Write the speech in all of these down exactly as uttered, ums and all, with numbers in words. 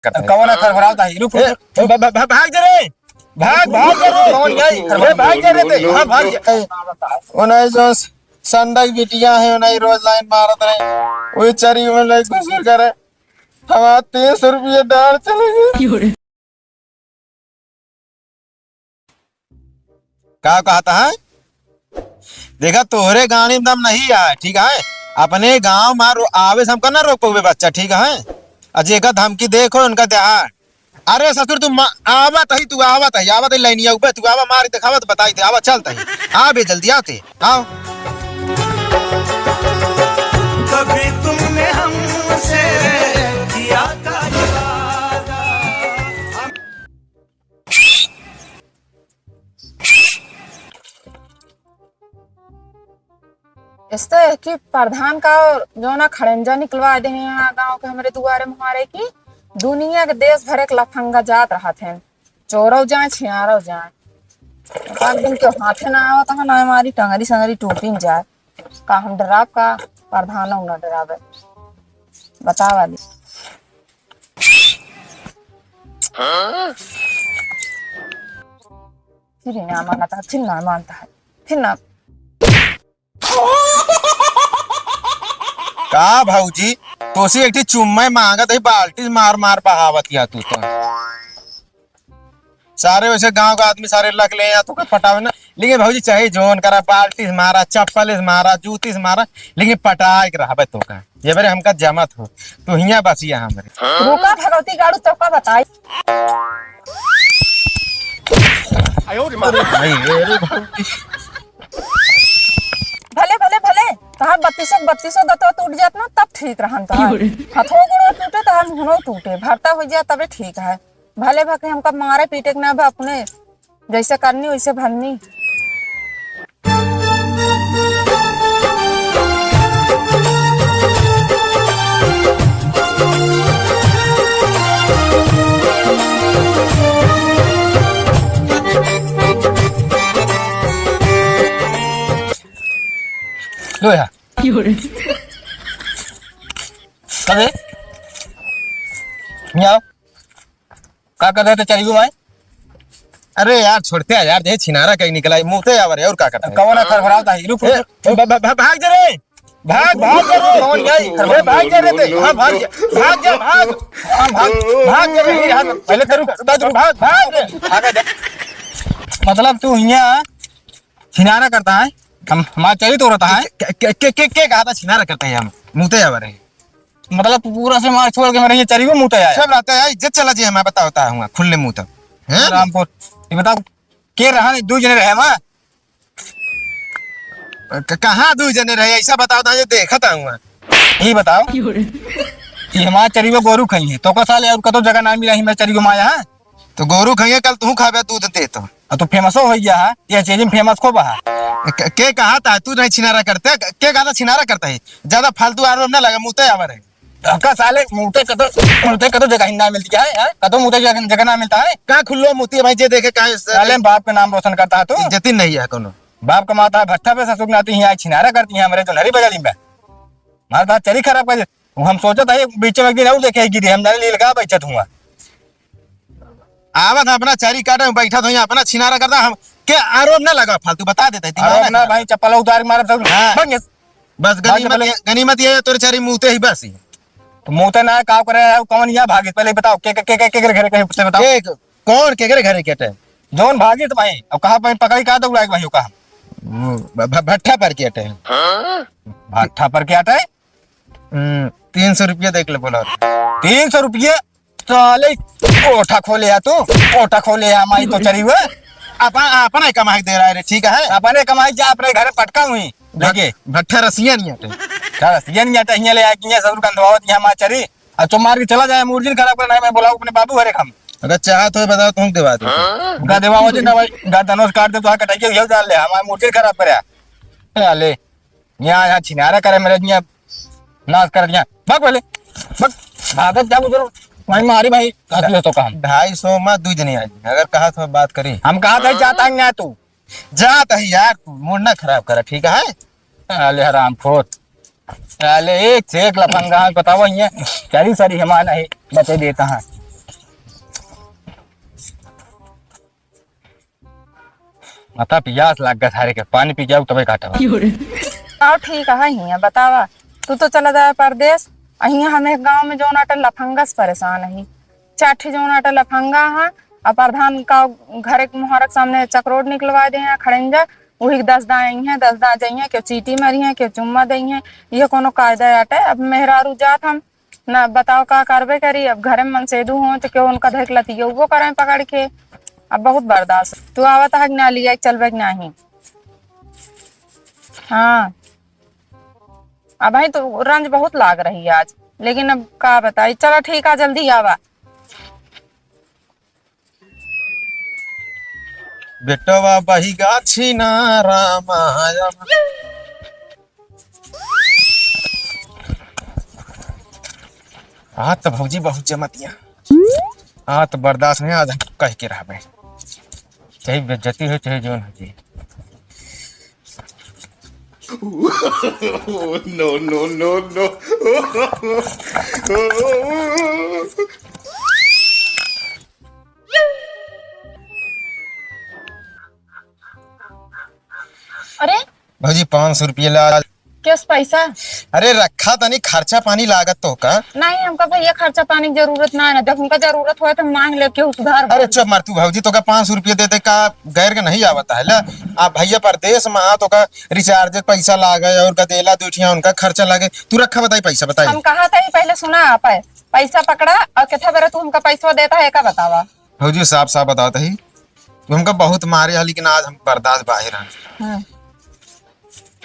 करता है। कौन है खरखरावत है? रुक, ए, रुक। भ-, भ-, भ-, भाग जा रे। भाग, भाग जा रे। कौन है? ए, भाग जा रे ते। हाँ, भाग जा। ए, उन्हें जो संडा की बिटिया है, उन्हें रोज लाइन मारत रहे। वही चरी में ले घुसर करे। हमारा तीन सौ रुपये डाल चले गए। का कहता है? देखा, तोहरे गाड़ी में दम नहीं है, ठीक है? अपने गाँव में रो-, आवे से हमका ना रोक पउबे बच्चा, ठीक है? और जेका धमकी देखो, उनका देहा। अरे ससुर, तू मा-, आवत ही, तू आवत ही, आवत ही, लाइनिया ऊपर, तू आवा, मार देखावत, बताई दे, आवा, चलत ही। आ बे, जल्दी आते, आओ। कभी तुमने हमसे किया था इरादा, हम इस तो एक ही प्रधान का और जो ना खड़ंजा निकलवा दे हैं यहाँ गाँव के हमरे दुआरे मुहारे की। दुनिया के देश भर एक लफंगा जात रहत हैं, चोरव जाए, छियारव जाए। एक दिन क्यों हाथे ना आवत है, ना हमारी टंगरी संगरी टूटिन जाए। का हम डराब का? प्रधानव ना डरावे। बतावा ली। फिर ना मानता है, फिर ना मानता है, फिर ना। का भौजी, तोसी एक ठी चुम्मा मांगत ही, बाल्टी मार मार बहावत या तू तो। सारे वैसे गांव का आदमी सारे लग ले या तो के पटावे ना, लेकिन भौजी चाहे जोन करा, बाल्टी से मारा, चप्पल से मारा, जूती से मारा, लेकिन पटाए के रहबे तो का। ये बारे हमका जमत हो, तू हियां बसिया हमरे। रुका भगवती गाड़ू, तोका बताई। अरे भाई, अरे भाई। भले, भले, भले, तहार बत्तीसों, बत्तीसों दतवा टूट जात ना, तब ठीक रहन तहार। क्यों रे? हथो गोड़ो टूटे, तहार मुहनो टूटे, भरता हो जाए, तबे ठीक है। भले भके हमका मारे पीटे के ना बा अपने, जैसे करनी वैसे भरनी। लो यार। कबे? यहाँ आओ। का कर रहे थे चरियो माय? अरे यार, छोड़ते हैं यार, जे छिनारा कहीं निकला है, मुँहते आवर है, और का करते हैं? कौन है खरखरावत है? रुक, ए, रुक, रुक। भ-, भ-, भ-, भाग जा रे। भाग, भाग जा रे। कौन गई? ए, भाग जा रे ते। हाँ, भाग जा, भाग जा, भाग। हाँ, भाग, भाग जा रे। हाँ, पहले तो रुक, रुक, रुक, भाग, भाग। भाग जा। मतलब तू हियाँ छिनारा करता है? हम, हमारा चरी तोड़ता है? के, के, के, के, के कहा था छिनारा करता है हम? मुँहते आवर है। मतलब तू पूरा से मार छोड़ के मेरे ये चरी को मुँहते आया? सब रहता है, इज्जत चला जी, हमारा बताओ, होता है हुआ, खुले मुँह तक। हैं? रामपुर, ये बताओ, के रहा नहीं, दो जने रहे वहाँ? क-, कहाँ दो जने रहे, ऐसा बताओ था, ये देखा था हुआ। ये बताओ, ये हमारा चरी को गोरू खाई है, तो का साले और कतो जगह ना मिला ही, मैं चरी को माया है? तो गोरू खाइए, कल तू खाबे दूध दे तो। अब तो फेमसो हो गया है, ये चीज में फेमस खूब है। के, के कहा था तू नहीं छिनारा करते? के कहा था छिनारा करता है? ज्यादा फालतू आरोप ना लगा, मुँहते आवर है। का साले मुँहते कतो, मुँहते कतो जगह ही ना मिलती है, हैं? कतो मुँहते जगह, जगह ना मिलता है? का खुल्लो मुँहते भाई, जे देखे काहे से साले बाप का नाम रोशन करता है तू? इज्जत ही नहीं है कोनो। बाप कमाता है भट्ठा पे, ससुर नाती ही आज छिनारा करती है हमरे तो नरी बगली में। मार बात चरी खराब कर दे। वो हम सोचत है, बीच में एक दिन और देखे गिरी, हम जाने लील का बैठत हुआ। आवत है अपना चारी काटे में बैठत हुई, अपना छिनारा करता हम। के आरोप ना लगा फालतू, बता देता है, दिमाग आरोप ना ना खराब। भाई, चप्पल उतार के मारब सब। हाँ। बस गनीमत चप्पल। ये, गनीमत ये है, तोरे चारी मुँहते ही बस ही। तो मुँहते ना काव करे है, कौन यहाँ भागित? पहले बताओ, के, के, के, के, के घरे कहीं से बताओ। एक, कौन के घरे, घरे के अटे? जौन भागित भाई, अब कहाँ पे पकड़ी का दौड़ा के भाई, कहाँ? वो भ-, भ-, भट्ठा पर के अटे। भट्ठा पर के अटे? हम्म, तीन सौ रुपया देख ले, बोला। तीन सौ रुपये? साले, कोठा खोले आ तू, कोठा खोले आ, माई तो चरी हुए। अपन, अपने कमाई दे रहा है रे, ठीक है? अपने कमाई जा, अपने घर पटका हुई, देखे। भट्ठा रसिया नहीं आटे। क्या रसिया नहीं आटे, हियाँ ले आके हियाँ ससुर गंधवावत, यहाँ माँ चरी। अब चुप मार के चला जाए, मूड जिन खराब करना है, मैं बुलाऊँ अपने बाबू घरे हम। अगर चाहत हो बताओ, तुम देवा दो। उनका देवा हो जी ना भाई, गा धनुष काट दे तो हाँ कटाई के उधर डाल ले, हमारे मूड जिन खराब करे। ए, ले। यहाँ, यहाँ छिनारा करे मेरे, यहाँ नाश कर दिया। भाग पहले, भाग, भागत जा उधर, वहीं मारी भाई, काट ले तो काम। ढाई सौ में दू जने आ जाए, अगर कहा तो बात करी। हम कहा था जाता है ना तू। जात है यार, तू मूड ना खराब करा, ठीक है? साले हरामखोर, साले एक से एक लफंगा है, बतावा ये, सारी सारी हमारा है, बचे देता है। माता पियास लाग गया सारे के, पानी पी जाऊ तबे काटब। आओ ठीक है, हियाँ बतावा, तू तो चला जाए परदेस, अहियाँ हम एक गाँव में जौन आटे लफंगस परेशान ही, चार ठे जौन आटे लफंगा हाँ, और प्रधान का घर एक मुहारक सामने चकरोट निकलवा दे हैं खड़ेंजा, वही दस दाएँ हैं, दस दाएँ जाइए, क्यों चीटी मारी हैं, क्यों चुम्मा दई हैं, ये कोनो कायदा आटे। अब मेहरारू जात हम ना बताओ का करबे करी, अब घरे में मनसेदू हो तो क्यों उनका धक लतियउबो करें पकड़ के। अब बहुत बर्दाश्त। तू आवत है कि ना लिया चलबे कि नाही? हाँ, अब भाई तो रंज बहुत लाग रही है आज, लेकिन अब का बताई। चला ठीक है, जल्दी आवा। बेटवा बही गाछी ना रामा। आज तो भौजी बहुत जमतिया, आज तो बर्दाश्त नहीं, आज हम कह के रहबे, चाहे बेइज्जती हो चाहे जौन हो जी। No, no, no, no। अरे भौजी, पाँच सौ रुपये ला। किस पैसा? अरे रखा तनी, खर्चा पानी लागत तो का? नहीं, हमका भैया खर्चा पानी की जरूरत ना है ना। जब हमका जरूरत होए तो मांग ले केहू से उधार। अरे चुप मार तू भौजी, तो का पाँच सौ रुपये दे दे का गैर के नहीं आवत है ला? आप भैया परदेस में आ तो का रिचार्ज के पैसा लागे और का देला दुठिया उनका खर्चा लागे। तू रखा बताई पैसा बताई। हम कहा था ही पहले सुना आप है। पैसा पकड़ा और कितना बेरा तू हमका पैसा देता है का बतावा? भौजी साफ साफ बतावत ही, तू हमका बहुत मारे है, लेकिन आज हम बर्दाश्त बाहर हैं। हाँ।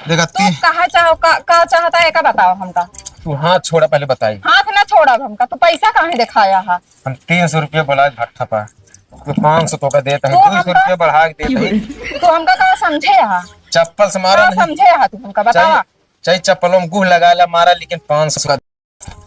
देखा तू ती- कहा चाहो, का, का चाहता है, का बताओ हमका? तू हाथ छोड़ा, पहले बताई। हाथ ना छोड़ा हमका, तू पैसा काहे दिखाया है? हम तीन सौ रुपया बोला भट्ठा पा, तू पाँच सौ तो का देता है, तू दो सौ हमका रुपया बढ़ा के देता है। तू हमका का समझे है? चप्पल से मारा का नहीं। समझे है तू हमका, बतावा। चाहे, चाहे चप्पलों में गुह लगा ला, मारा, लेकिन पाँच सौ का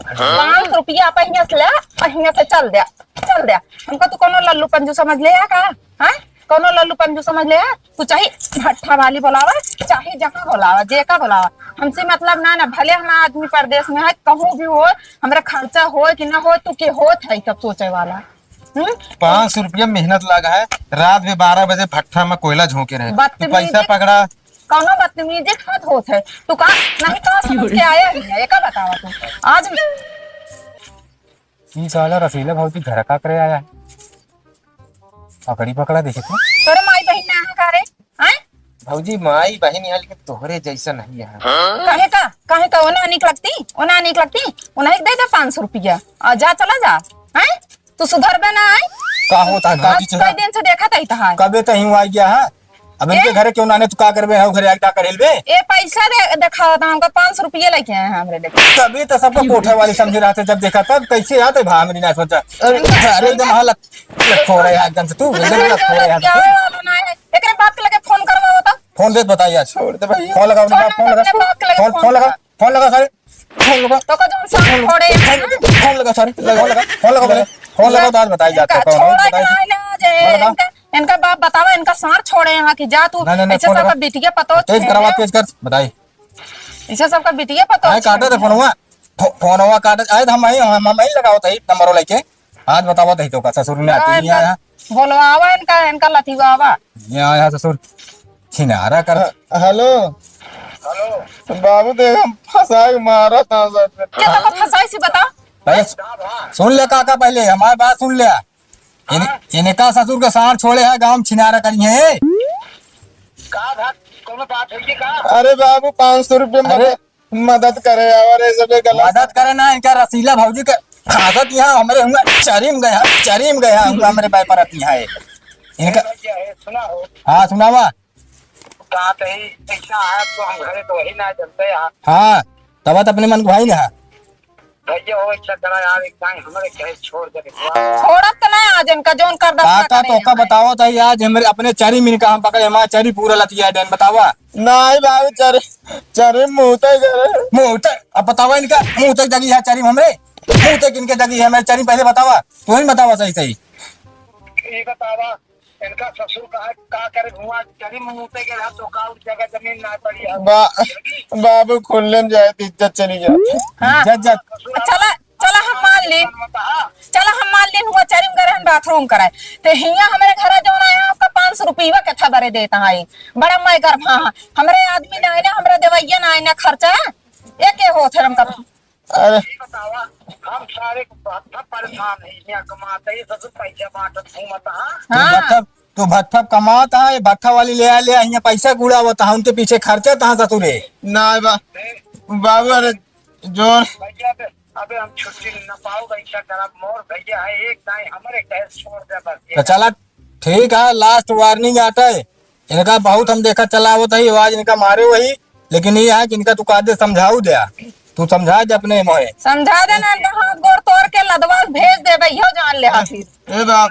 पाँच सौ रुपया आप हियाँ से ले, और हियाँ से चल दे, चल दे। हमको तू कोनो लल्लू पंजू समझ ले या का? हाँ? कोनो लल्लू पंजू समझ ले या? तू चाहे भट्ठा वाली बोलावा, चाहे जहाँ बोलावा, जे का बोलावा, हमसे मतलब ना ना। भले हम आदमी परदेस में है, कहूँ भी हो, हमरा खर्चा हो कि ना हो, तू के होत है सब सोचे वाला? हम्म? पाँच सौ रुपया मेहनत लगा है, रात में बारह बजे भट्ठा में कोयला झोंके रहे, तू बदतमीजी पैसा पकड़ा। कौनो बदतमीजी खात होत है, तू का नहीं का समझ के आया ही है, एका बतावा तू। आज ई साला रसीला भौजी घर का करे आया है? पकड़ी पकड़ा देखे तो। तोरे माई बहिन ना है का रे? आय? भौजी माई बहिन यहाँ, लेकिन तोहरे जैसा नहीं है। काहे का? काहे का? ओना निक लगती? ओना निक लगती? ओना एक दे दे पाँच सौ रुपया। आ, जा, चला जा। आय? तू सुधरबे ना, आय? का होता है आज भाभी? कई दिन से देखत ही तहार। कबे तो ही आ गया है। अब इनके ए? घरे क्यों ना आने, तू का करबे है घरे आके का कर लेबे? ए, पैसा दे, दिखावा था हमका, पाँच सौ रुपये लेके आए हैं हमरे लिए। तभी तो सबको कोठे वाली समझे रहते, जब देखा तब कैसे आते भा हमरी ना सोचा। अरे, अरे एकदम हालत लखो रहे हैं एकदम से तू, एकदम लखो रहे हैं क्या तू। है वाला ना है? एकरे बाप के लगे फोन करवाओ तो। फोन देत बताइए आज। छोड़ दे भैया। फोन लगा, छोड़, फोन लगा, अपने बाप के लगे फोन, फोन फोन लगा, लगा। फोन लगा सारे, फोन लगा। तो का जौन सार फोन लगा। छोड़े हैं, फोन लगा सारे, फोन लगा, फोन लगा बोले, फोन लगा तो आज बताई जाता इनका है, कौन है, छोड़ा कि बताई। ना, ना, जे फोन लगा। इनका, इनका बाप बतावा, इनका सार छोड़े हैं कि जा तू, नहीं, नहीं, नहीं, ऐसे फोन सबका लगा। बिटिया पतो तेज छेड़े। करवा, तेज कर, बताई। ऐसे सबका बिटिया पतो आए काटा छेड़े। दे फोनवा, फो-, फोनवा काटा, आए तो हम आई, हम, हम आई लगाओ तो नंबर लेके। आज बतावा दही तो का ससुर में आती नहीं आया। बोलवावा इनका, इनका लतिवावा। ये आया ससुर, छिनारा कर। ह-, हेलो। हेलो। बाबू देख, हम फंसाई मारा था सर। क्या तो फंसाई सी बता? पहले सु-, सुन ले काका, पहले हमारी बात सुन ले। इन-, हाँ? इनका ससुर का सार छोड़े है, गाँव में छिनारा करी है। का बात, कौनो बात है कि का? अरे बाबू, पाँच सौ रुपये अरे, मदद मदद करे, और ये सब गलत मदद करे ना, इनका रसीला भौजी के आदत यहाँ हमरे हुआ चरिम गया, चरिम गया हुआ हमरे बाय परत यहाँ है। इनका क्या है, सुना हो? हाँ, सुनावा। का कहीं ऐसा है तो हम घरे तो वही ना चलते यहाँ। हाँ, तब तो अपने मन को भाई ना। भैया हो, अच्छा करा यार, एक टाइम हमरे कहे छोड़ दे बेटवा। छोड़ब तो ना आज इनका, जौन कर दस ना काका, करे तो का हमारे। बताओ तो आज हमरे अपने चरिम इनका हम पकड़े, हमारा चरी पूरा लतिया डैन बतावा। नहीं बाबू, चरे, चरे मुँह तक करे। मुँह तक, अब बतावा इनका, मुँह तक जगी है चरी में हमरे? मुँह तक इनके जगी है हमरे चरी, पहले बतावा, तू ही बतावा सही सही। ये बतावा, इनका ससुर का, का करे हुआ, चरी में मुँह तक गया तो का उस जगह जमीन ना पड़ी है। बा-, बाबू खुले में जाए तो इज्जत चली जाए। हाँ। इज्जत जात। चला, चला हम मान ली, चला हम मान ली हुआ चरिम गए रहन बाथरूम कराए, ते हियाँ हमरे घरा जौन आया आपका पाँच सौ रुपया केथा बरे देत है। बड़ा मैं गर्भ, हाँ, हाँ। हमरे आदमी ना आए ना, हमरे देवैया ना आए ना खर्चा। ये के होत है हमका? अरे। ये बतावा, हम सारे भट्ठा परेशान है, यहाँ कमाते ही ससुर पैसा बांटत घूमत, हाँ? तू हाँ। भट्ठा, तू भट्ठा कमात है, ये भट्ठा वाली ले आ, ले आ, यहाँ पैसा गुड़ावत है, उनके पीछे खर्चा तहाँ ससुरे। ना बा-, बाबू, अरे, जोन। भैया, अबे, अबे हम छुट्टी न पाओ, ऐसा करब, मोर भैया है, एक दाई हमरे कहे छोड़ दे बस। तो चला, ठीक है, last warning आटे। इनका बहुत हम देखा चला आवत है, आज इनका मारे वही, लेकिन ये है कि इनका तू कायदे समझाऊ दे, तू समझा दे अपने मोहे। समझा दे ना, इनका हाथ गोड़ तोड़ के लदवा भेज देबे, इहो जान ले हाँ। फिर। ए बाप,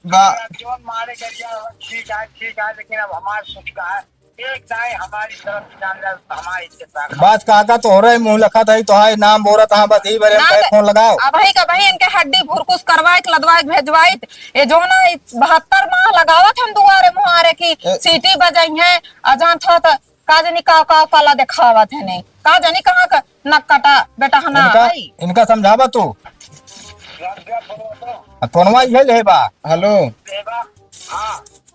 बा- जोन मारे गरिया, ठीक है, ठीक है, लेकिन अब हमार सुख का है, एक दाई हमारी तरफ से जान ले, हमारी इज्जत रख। बस काका तोहरे मुँह लखत है, तोहार नाम बोलत हाँ, बस यही बरे हम ना कहे तो फोन लगाओ। अबही का अबही इनके हड्डी भुरकुस करवाइत, लदवाइत, भेजवाइत। ये जो ना, ई बहत्तर माह लगावत हम दुआरे मुहारे की ए- सीटी बजई है, अजान था तो का जानी का, का कला देखावत है नहीं, का जानी कहाँ का नक्कटा बेटा हना इनका, आई। इनका समझावा तू। अब फोनवा इहे ले बा। हेलो।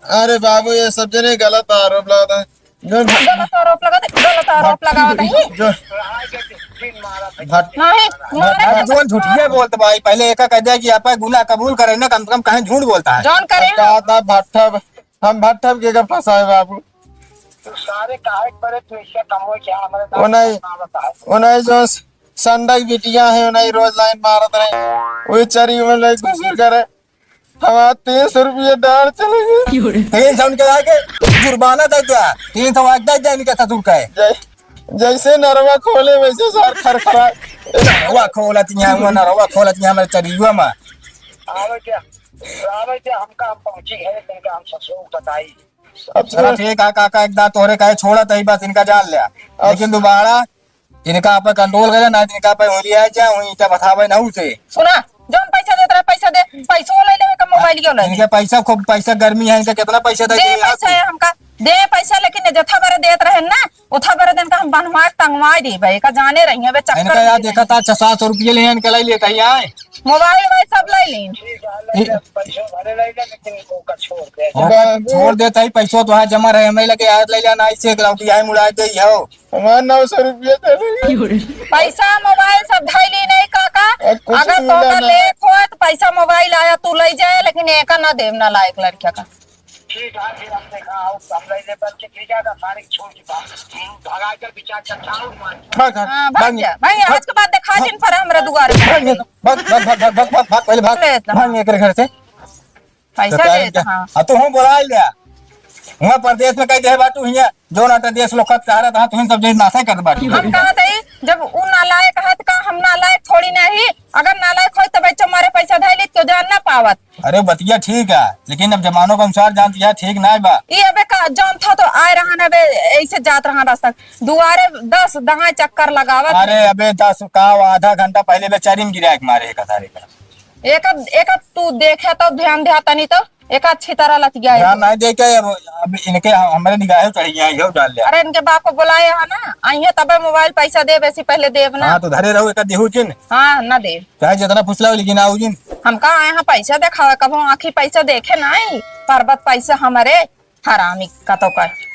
अरे बाबू, ये सब जने गलत आरोप लगाता है। जो गलत आरोप लगाते, गलत आरोप लगावत है। जो भट-, नहीं, मारे भट-, जोन झूठिया बोलत भाई, पहले एका कह दिया कि आपा गुनाह कबूल करे ना, कम से कम कहें झूठ बोलता है। जौन करे ना। कहा था भट्ठा, हम भट्ठा के का फंसाए बाबू। तू सारे काहे करे, तू इससे कम हो क्या? हमारे वो नहीं, बताओ। वो नहीं जो संडा की बिटिया है, वो नहीं रोज लाइन मारत रहे, वो चरी में नहीं घुसर करे। हमार तीन सौ रुपये डांड चले गए। तीन सौ उनके लाके जुर्माना दे दिया, तीन सौ आज दे दिया इनके ससुर का है। जै-, जैसे नरवा खोले वैसे सार खरखरा। नरवा खोलत यहाँ, हुआ नरवा खोलत यहाँ मेरे चरियुआ में। आवे क्या? आवे क्या? हमका हम पहुँची है, तुमका हम ससुर बताई। अब चला ठीक है काका, एक दाँव तोहरे कहे छोड़त ही बस, इनका जान लिया। अब लेकिन दोबारा इनका पे control करे ना, इनका पे उंगली आ जाए, वहीं ईटा बसावे ना उसे। सुना, जौन पैसा देत रहे, पैसा दे, पैसो ले ले, का मोबाइल ले ले। इनके पैसा खूब, पैसा गर्मी है, इनका कितना पैसा दे दे के पैसा आती? है हमका, दे पैसा, लेकिन जथा बरे देत रहे ना, उथा बरे दिन का हम बनवा के टंगवा देबे, का जाने रही है, बे चक्कर इनका यार में देखा था, छह सात सौ रुपये ले, इनके लिए लेता ही आए। मोबाइल वोबाइल सब ले ली। ठीक है, ले ले, पैसो भरे ले ले, लेकिन इनको का छोड़ दे। हाँ, छोड़ देता ही, पैसो तो है जमा रहे, हमें लगे यार ले लेना, इसे एक लौटी आए मुड़ा दे हो। हमार नौ सौ रुपया चले गए। पैसा मोबाइल सब धइली नहीं काका। अब कुछ अगर मिला तोहका ना। लेक होए तो पैसा मोबाइल आया तू ले जाए, लेकिन एका ना देव नालायक लड़का का। ठीक है, फिर हम देखा, आओ, हम ले ले बन के ठीक है, सारे छोड़ के भाग, भागा कर विचार चर्चा और मार। भाग, भाग, हाँ, भाग भाग, जा, भाग, भाग। आज के बाद देखा जिन पर हमरा दुआरे। भाग, भाग, भाग, पहले भाग, ले इतना। भाग एकरे घर से। पैसा तो दे, हाँ। आ, तू हूँ बोला लिया। हुआ परदेस में कह दे बाटू हिया, जो ना देस लोग का चाह रहा था, तुम सब जे नाशा कर बाटू। हम कहत हई, जब उ नालायक है, तो का हम नालायक थोड़ी नहीं? अगर नालायक होई, तो बच्चों मारे पैसा धै लेत, तो जान ना पावत। अरे, बतिया ठीक है, लेकिन अब जमानों के अनुसार जान दिया ठीक ना बा। ये अबे का जान था, तो आए रहा ना बे, ऐसे जात रहा रास्ता। दुआरे दस दहा चक्कर लगावत। अरे, अबे, दस का, आधा घंटा पहले बे चरिम गिरा के मारे एक सारे का। एक, एक तू देखे तो ध्यान दे तनी तो, एक अच्छी तरह लतिया है। ध्यान नहीं दे के अब, अब इनके हमरे निगाहे चढ़ गया, इहो डाल लिया। अरे इनके बाप को बुलाए है ना, आइए तबे मोबाइल पैसा दे, वैसे पहले देब ना। हाँ, तो धरे रहो, एक देहू चिन। हाँ, ना दे। चाहे जितना फुसला हो, लेकिन आओ जिन। हमका आए हैं पैसा देखावे, कबो आँखी पैसा देखे नहीं, पर्वत पैसा हमारे। हरामी का तो कर।